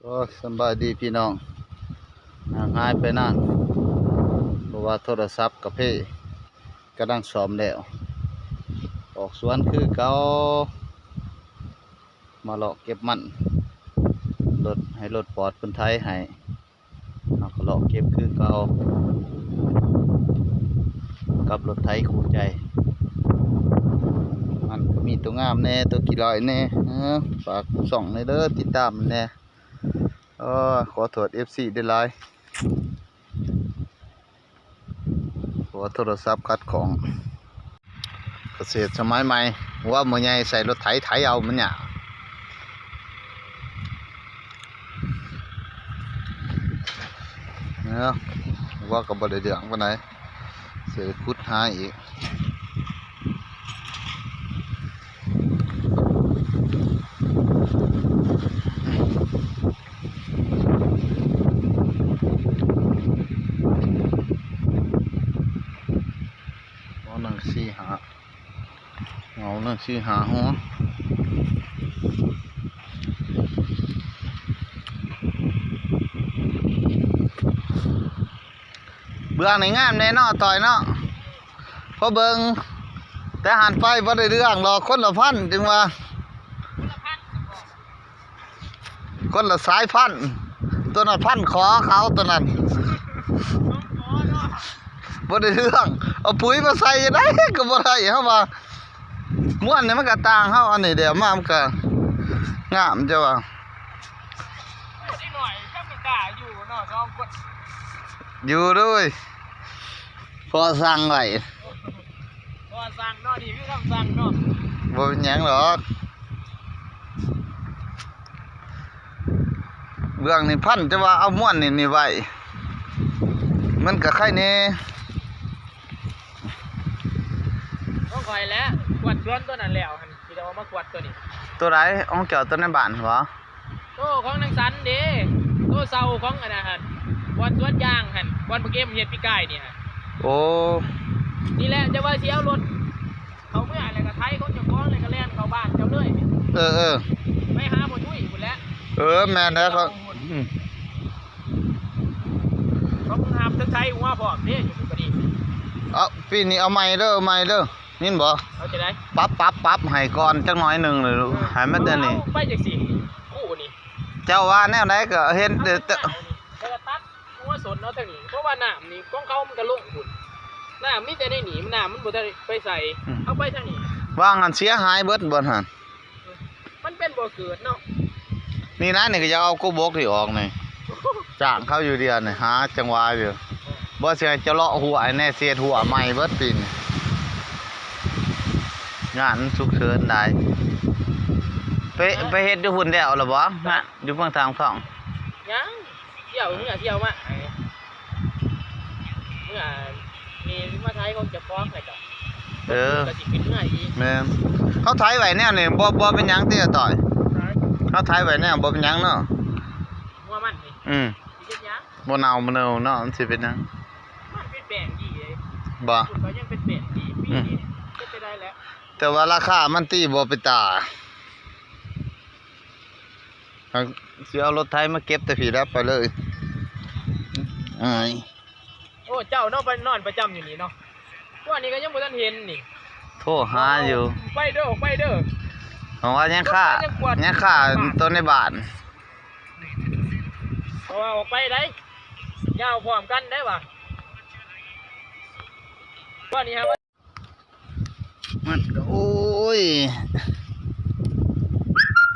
ໂອ້ ສຳບາຍດີພີ່ນ້ອງ ຫ່າງຫາຍໄປນານ ເພາະວ່າໂທລະສັບກະເພ ກຳລັງສ້ອມແລ້ວ ອອກສວນຄືເກົ່າ ມາເລາະເກັບມັນ ລົດ ໃຫ້ລົດຟອດເພິ່ນໄຖໃຫ້ ເຮົາກໍເລາະເກັບຄືເກົ່າ ກັບລົດໄຖຄູ່ໃຈ ມັນກໍມີຕົວງາມແດ່ ຕົວຂີ້ຮ້າຍແດ່ ເອີ ຝາກຊ່ອງແດ່ເດີ ຕິດຕາມແດ່ ເອີ ຂໍໂທດເອັຟຊີຫຼາຍໆ ເພາະວ່າໂທລະສັບຂັດຂ້ອງ ກະເສດສະໄໝໃໝ່ ຫົວໝໍໃຫຍ່ໃສ່ລົດໄຖໄຖເອົາມັນຍາກ ເນາະ ຫົວກໍບໍ່ໄດ້ເລື່ອງປານໃດ ຊິໄດ້ຂຸດຫາອີກ. ຫົວໜຶ່ງສີ່ຫ້າ ເຫງົາໜຶ່ງສີ່ຫ້າຫົວ ເບື້ອງນີ້ງາມແດ່ເນາະ ຕ້ອຍເນາະ ພໍເບິ່ງ ແຕ່ຫັນໄປບໍ່ໄດ້ເລື່ອງດອກ ຄົນລະພັນ ຈຶ່ງວ່າ ຄົນລະສາຍພັນ ຕົວນັ້ນພັນຂໍເຂົາ ຕົວນັ້ນ ບໍ່ໄດ້ເລື່ອງ ເອົາປຸ໋ຍມາໃສ່ຈັ່ງໃດກໍບໍ່ໄດ້ ເຮົາວ່າ ມ່ວນນີ້ມັນກໍຕ່າງ ເຮົາອັນນີ້ແລ້ວມາມັນກໍງາມ ເຈົ້າວ່າ ເດັກນ້ອຍຈັກກະກ້າຢູ່ເນາະ ສອງຄົນ ຢູ່ເດີຍ ພໍ່ສັ່ງໄວ້ ພໍ່ສັ່ງເນາະ ນີ້ຄືຄຳສັ່ງເນາະ ບໍ່ເປັນຫຍັງດອກ ເບື້ອງນີ້ພັນ ແຕ່ວ່າເອົາມ່ວນນີ້ ນີ້ໄວ້ ມັນກໍໄຄແດ່ ຂອງຂ້ອຍແຫຼະ ກວດສວນຕົວນັ້ນແລ້ວຫັ້ນ ຊິໄດ້ອອກມາກວດຕົວນີ້ ຕົວໃດ? ຂອງເຈົ້າ ຕົວໃນບ້ານບໍ? ໂຕຂອງນາງສັນເດ້ ໂຕເຊົ່າຂອງອັນນັ້ນຫັ້ນ ບ່ອນສວນຢາງຫັ້ນ ບ່ອນບັກເອັມເຮັດປີກາຍນີ້ຫັ້ນ ໂອ້ ນີ້ແຫຼະ ຈະວ່າຊິເອົາລົດເຂົ້າເມືອ ແລ້ວກໍໄຖຂອງເຈົ້າຂອງ ແລ້ວກໍແລ່ນເຂົ້າບ້ານເຈົ້າເລີຍ ເອີໆ ໄປຫາພໍ່ຕຸ້ຍພຸ້ນແຫຼະ ເອີ ແມ່ນແລ້ວ ເຂົາ ເຂົາ ອືມ ເຂົາເພິ່ງຮັບເທິງໄຖຫົວພ້ອມເດ້ ຢູ່ກະດີ ເອົາ ປີນີ້ເອົາໃໝ່ເດີ ເອົາໃໝ່ເດີ ຍິນບໍ່? ເອົາຈັ່ງໃດ? ປັບ ປັບ ປັບໃຫ້ກ່ອນຈັກໜ້ອຍໜຶ່ງ ເອີ ໃຫ້ມັນອັນນີ້ ເອົາໄປຈັ່ງຊີ້ ຄູ່ນີ້ ເຈົ້າວ່າແນວໃດກໍເຮັດ ເອົາ ແຕ່ ແຕ່ ແຕ່ຕັດຫົວສົນເອົາທາງນີ້ ເພາະວ່ານ້ຳນີ້ຂອງເຂົາມັນກໍລົງພຸ້ນ ນ້ຳມີແຕ່ໃນນີ້ ນ້ຳມັນບໍ່ໄດ້ໄປໃສ ອືມ ເອົາໄປທາງນີ້ ວາງຫັ້ນເສຍຫາຍເບິດບ່ອນຫັ້ນ ມັນເປັນບໍ່ເກີດເນາະ ນີ້ນະ ນີ້ກໍຢາກເອົາກົກບົກນີ້ອອກນີ້ ຈ້າງເຂົາຢູ່ດຽວນີ້ ຫາຈັງຫວະຢູ່ ບໍ່ຊິໃຫ້ເຈົ້າເລາະຮົ້ວໃຫ້ແດ່ ເສດຮົ້ວໃໝ່ເບິດປີນີ້ ງານສຸກເສີນຫຼາຍ ໄປ ໄປເຮັດຢູ່ພຸ້ນແລ້ວລະບໍ່? ງານຢູ່ເມືອງທາງທອງ ຍັງ ທ່ຽວເມືອທ່ຽວມາ ເມື່ອນີ້ມາໄຖຂອງເຈົ້າຂອງແລ້ວກໍ ເອີ ກໍຊິຂຶ້ນເມືອອີກ ແມ່ນ ເຮົາໄຖໄວ້ແນວນີ້ ບໍ່ ບໍ່ເປັນຫຍັງຕິ ອາຕ້ອຍ ເຮົາໄຖໄວ້ແນວ ບໍ່ເປັນຫຍັງເນາະ ຫົວມັນນີ້ ອືມ ຊິເຮັດຫຍັງ ບໍ່ເນົ່າ ບໍ່ເນົ່າເນາະ ມັນຊິເປັນຫຍັງ ມັນເປັນແປ້ງດີເດ້ ບໍ່ ມັນກໍຍັງເປັນແປ້ງດີ ປີນີ້ເຮັດໄປໄດ້ແລ້ວ ແຕ່ວ່າລາຄາມັນຕິບໍ່ເປັນຕາ ຊິເອົາລົດໄຖມາເກັບແຕ່ພີ້ແລ້ວໄປເລີຍ ອາຍ ໂອ້ ເຈົ້າເນາະ ໄປນອນປະຈຳຢູ່ນີ້ເນາະ ຕົວນີ້ກໍຍັງບໍ່ທັນເຫັນນີ້ ໂທຫາຢູ່ ໄປເດີ ໄປເດີ ເພາະວ່າຍັງຄາ ຍັງຄາຕົວໃນບ້ານ ເພາະວ່າອອກໄປໄດ໋ ຍາວພ້ອມກັນໄດ໋ວ່າ ຕົວນີ້ຫາ ມັນກໍ ໂອ້ຍ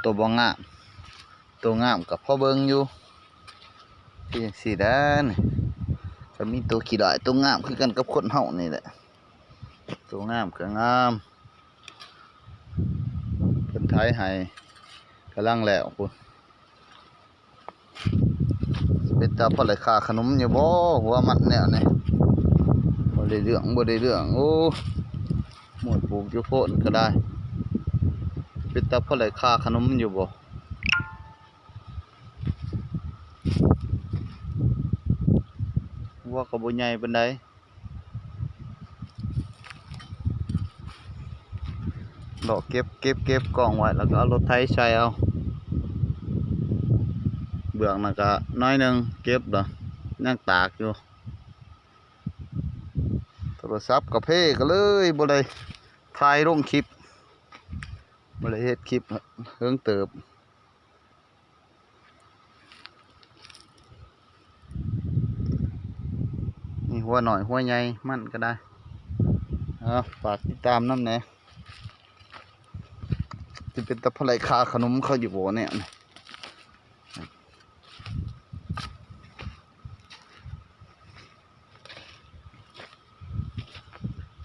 ໂຕບໍ່ງາມ ໂຕງາມກໍພໍເບິ່ງຢູ່ ຄືຈັ່ງຊີ້ແຫຼະ ກໍມີໂຕຂີ້ດ້າຍ ໂຕງາມຄືກັນກັບຄົນເຮົານີ້ແຫຼະ ໂຕງາມກໍງາມ ເພິ່ນໄຖໃຫ້ ກຳລັງແລ້ວພຸ້ນ. ເປັນຕາພໍໄດ້ຄ່າຂະໜົມຢູ່ບໍ່ ຫົວມັນແນວນີ້ ບໍ່ໄດ້ເລື່ອງ ບໍ່ໄດ້ເລື່ອງ ໂອ້ ໝວດປູກຢູ່ໂພນກໍໄດ້ ເປັນຕາພໍໄດ້ຄ່າຂະໜົມຢູ່ບໍ່ ຫົວກໍບໍ່ໃຫຍ່ປານໃດ. ເລາະເກັບ ເກັບ ເກັບກ້ອງໄວ້ ແລ້ວກໍເອົາລົດໄຖໃສ່ເອົາ ເບື້ອງນັ້ນກະໜ້ອຍໜຶ່ງ ເກັບລະ ຍັງຕາກຢູ່. ໂທລະສັບກະເພ ກະເລີຍບໍ່ໄດ້ຖ່າຍລົງຄລິບ ບໍ່ໄດ້ເຮັດຄລິບເຫິງເຕີບ. ມີຫົວໜ້ອຍຫົວໃຫຍ່ມັນກະໄດ້. ເອົາ ຝາກຕິດຕາມນຳແດ່. ຊິເປັນຕາພະໄລຄ່າຂະໜົມເຂົາຢູ່ບໍ່ແນວນີ້?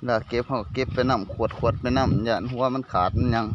ເວລາເກັບ ເຮົາກະເກັບໄປນຳ ຂວດໆ ໄປນຳ ຢ້ານຫົວມັນຂາດມັນຫຍັງ.